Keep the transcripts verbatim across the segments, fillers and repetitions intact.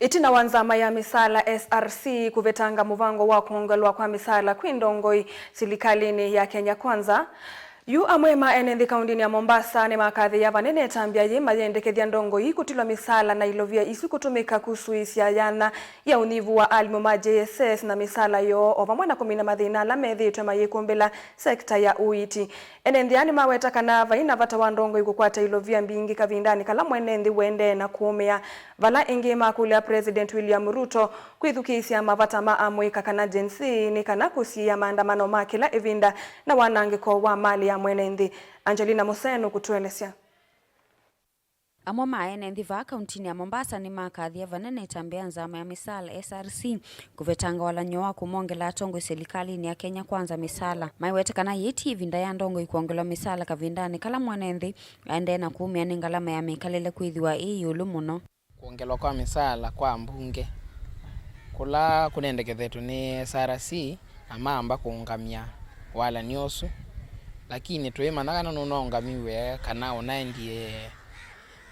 Ĩtina wa nzama ya mĩsaala S R C kũvetanga mũvango wa kwongelwa kwa mĩsaala kwĩ ndongoi silikalĩnĩ ya Kenya Kwanza, yu amwe ma ene nthĩ kaũndĩnĩ ya Mombasa nĩmakathĩĩa vanene ĩtambya yĩĩ mayendekethya ndongoi kũtilwa mĩsaala na ilovia isu kũtũmĩka kũsũĩsya yanya ya ũnyivu wa alimũ ma J S S na mĩsaala yoo, o vamwe na kũmina mathĩna ala methĩĩtwe mayĩkũmbĩla sekta ya ũiiti. Ene nthĩ aa nĩmaweta kana vai na vata wa ndongoi kũkwata ilovia mbingĩ kavindanĩ kala mwene nthĩ ũendee na kũũmĩa. Vala ĩngĩ makũlya President William Ruto kwĩthukĩĩsya mavata ma amũika kana Gen Z nĩ kana kũsiĩĩa maandamano ma kĩla ĩvinda na wanangĩko wa malĩ ya mwene nthĩ. Angelina Musee nũkũtũelesya. Amwe ma ene nthĩ vaa kauntinĩ ya Mombasa nĩmakathĩĩa vanene ĩtambya ya nzama ya mĩsaala S R C kũvetanga walany'o wa kũmongela atongoi silikalĩnĩ ya Kenya Kwanza mĩsaala. Maiwete kana yĩĩ ti ĩvinda ya ndongoi kwongelwa mĩsaala kavindanĩ kala mwene nthĩ aendee na kũũmĩa nĩ ngalama ya mĩkalĩle kwĩthĩwa ĩ ĩũlũ mũno. Kwongelwa kwa mĩsaala kwa ambunge kũla kũnendekethetwe nĩ S R C na maamba kũũngamya walany'o ũsu, lakini tũimanya kana nũnaũngamiw'e kana ũnaendie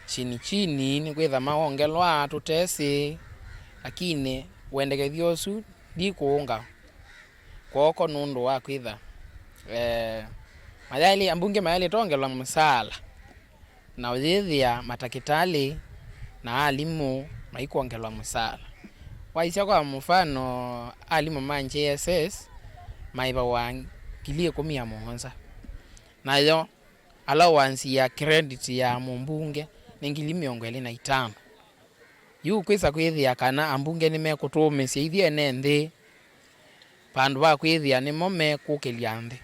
chini chini, nĩkwĩtha mawongelwa tũtesĩ, lakini wendekethyo ũsu ndikũũnga kw'oko nũndũ wa kwĩtha, eh, mayaĩlĩ, ambunge mayaĩlĩte ongelwa mũsaala na ũyĩthĩa matakĩtalĩ na alimũ maikwongelwa mũsaala. Waisya kwa mũfano, alimũ ma J S S maĩvawa ngili ĩkũmi na mũonza, nayo allowance ya credit ya mũmbunge nĩ ngili mĩongo ĩlĩ na itano. Yu kwĩsa kwĩthĩa kana ambunge nĩmekũtũũmĩsya ithyĩ ene nthĩ vandũ va kwĩthĩa nĩmo mekũkĩlya nthĩ.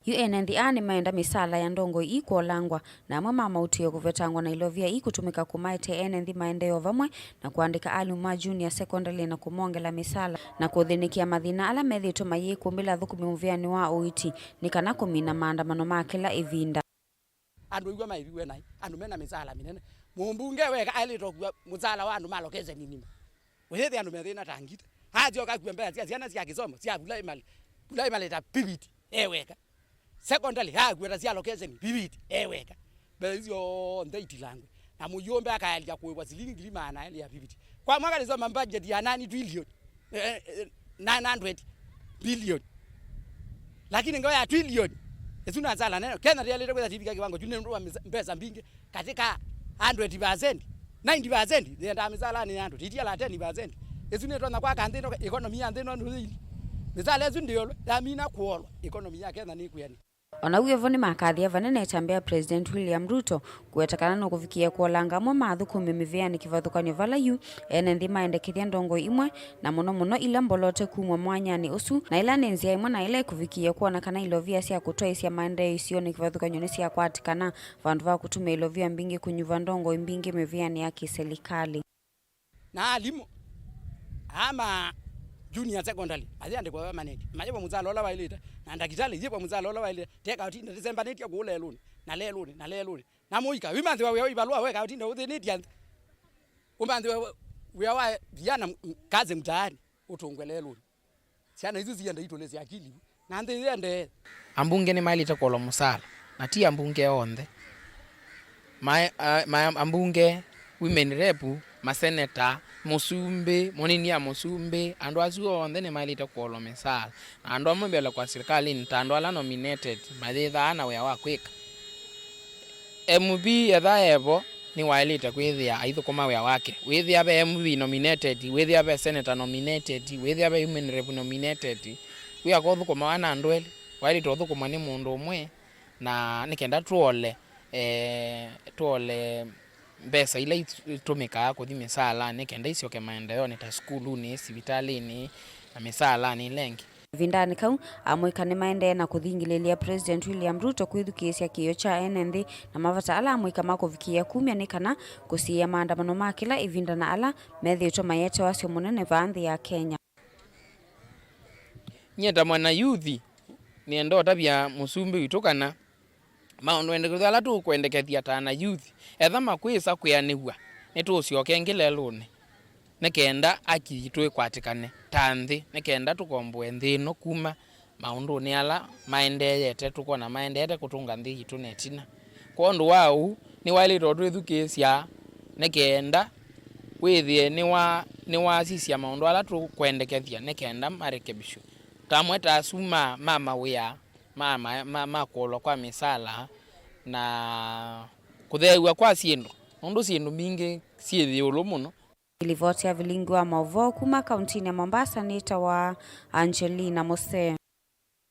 Yu ene nthĩ aa nĩmaenda mĩsaala ya ndongoi ii kwolangwa, na amwe ma maũtĩo kũvetangwa na ilovia ii kũtũmĩka kũmaetee ene nthĩ maendeeo vamwe na kũandĩka alimũ ma junior secondary na kũmongela mĩsaala na kũthĩnĩkĩa mathĩna ala methĩĩtwe mayĩkũmbĩla athũkũmi mũvĩanĩ wa ũiiti nĩ kana kũmina maandamano ma kĩla ĩvinda. Andũ ĩw'a maĩviw'e naĩ, andũ mena mĩsaala mĩnene. Mũmbunge weka aĩlĩte ũkua mũsaala wa andũ ma location nima. Ũyĩthĩa andũ methĩna ta ngita. Asyoka akua mbesa sya syana sya kĩsomo sya primary, primary ta Piviti, e weka. Secondary, akua ta sya location, Piviti, e weka. Mbesa isu syonthe itilangwe. Na mũyũmbe akaelya kũĩvwa silingi ngili maana elĩ ya Piviti. Kwa mwaka nĩsoma budget ya nine trillion, eh, eh, nine hundred billion. Lakini ngeo ya trillion, ĩsu na sala nene. Kenya ndĩalĩte kwĩtha tivika kiwango kyu nĩ ũndũ wa misa-, mbesa mbingĩ katika hundred percent. Ninety percent yendaa mĩsalanĩ ya andũ, titiala ten percent. Ĩsu nĩtonya kwaka nthĩ ĩno, economy ya nthĩ ĩno nũyĩili. Mĩsala ĩsu ndĩolwe, yamina kũolwa, economy ya Kenya nĩkwĩanĩ. O na wĩ o vo, nĩmakathĩa vanene ĩtambya ya President William Ruto kũweta kana nũkũvikĩĩa kũolanga amwe ma athũkũmi mĩvĩanĩ kĩvathũkany'o vala yu ene nthĩ maendekethya ndongoi imwe, na mũno mũno ila mbolote kumw'a mwanyanĩ ũsu, na ĩla nĩ nzĩa ĩmwe na ĩla ĩkũvikĩĩa kwona kana ilovia sya kũtwaĩĩsya maendeeo isionĩ kĩvathũkany'o nĩsyakwatĩkana vandũ va kũtũmĩa ilovia mbingĩ kũnyuva ndongoi mbingĩ mĩvĩanĩ ya kĩselikalĩ. Na alimũ aa ma junior secondary mayĩandĩkwa permanent, mayĩvwa mũsala ũla waĩlĩte, na ndakĩtalĩ yĩvwa mũsala ũla waĩlĩte, teka ũtinda tĩsembanĩtye kũũ lelũnĩ na lelũnĩ na lelũnĩ. Na mũika wĩmanthĩwa wĩa wa ivalũa weka ũtinda ũthĩnĩtye nthĩ, ũmanthĩwe wĩa wa viana kazi mtaani, ũtũngwe lelũnĩ. Syana isu sienda itũlĩsya akili vu, na nthĩ yĩendee. Ambunge nĩmaĩlĩte kũolwa mũsaala, na ti ambunge onthe. Ma, a, ma, ambunge, women rep, maseneta, mũsumbĩ, mũnini ya mũsumbĩ, andũ asu onthe nĩmaĩlĩte kũolwa mĩsaala. Na andũ amwe mbele kwa silikalĩnĩ ta andũ ala nominated mayĩthaa na wĩa wa kwĩka. M P etha evo, nĩwaĩlĩte kwĩthĩa aithũkũma wĩa wake. Wĩthĩa ve M P nominated, wĩthĩa ve senator nominated, wĩthĩa ve women rep nominated, wĩa kũthũkũmawa na andũ elĩ, waĩlĩte ũthũkũmwa nĩ mũndũ ũmwe, na nĩ kenda tũole, eh, tũole mbesa ila itũmĩkaa kũthi mĩsaalanĩ, nĩ kenda isyoke maendeeonĩ ta sukulunĩ, sivitalĩnĩ, na mĩsaalanĩ ĩla ĩngĩ. Kavindanĩ kau, amũika nĩmaendee na kũthingĩlĩĩlya President William Ruto kwĩthukĩĩsya kĩĩo kya ene nthĩ na mavata ala amũika makũvikĩĩa kumya nĩ kana kũsiĩĩa maandamano ma kĩla ĩvinda na ala methĩĩtwe mayete wasyo mũnene vaa nthĩ ya Kenya. Nyie ta mwana yuthi, nĩenda ũtavya mũsumbĩ witũ kana maũndũ endekethyo ala tũkwendekethya ta ana yuthi, etha makwĩsa kwĩanĩw'a, nĩtũũsyoka ĩngĩ lelũnĩ, nĩ kenda aki yitũ ĩkwatĩkane ta nthĩ, nĩ kenda tũkomboe nthĩ ĩno kuma maũndũnĩ ala maendeete, tũkwona maendeete kũtũnga nthĩ yitũ na ĩtina. Kwondũ wa ũu, nĩwaĩlĩte ũtwĩthukĩĩsya nĩ kenda Wĩthĩe nĩwa-, nĩwasisya maũndũ ala tũkwendekethya nĩ kenda marekebishwe. Ta amwe ta asu ma, ma mawĩa, ma, ma, ma, ma kũolwa kwa mĩsala, na kũtheew'a kwa syĩndũ, nũndũ syĩndũ mbingĩ syĩ ĩũlũ mũno. Livoti ya vilingi wa maũvoo kuma kauntinĩ ya Mombasa nĩtawa Angelina Mose.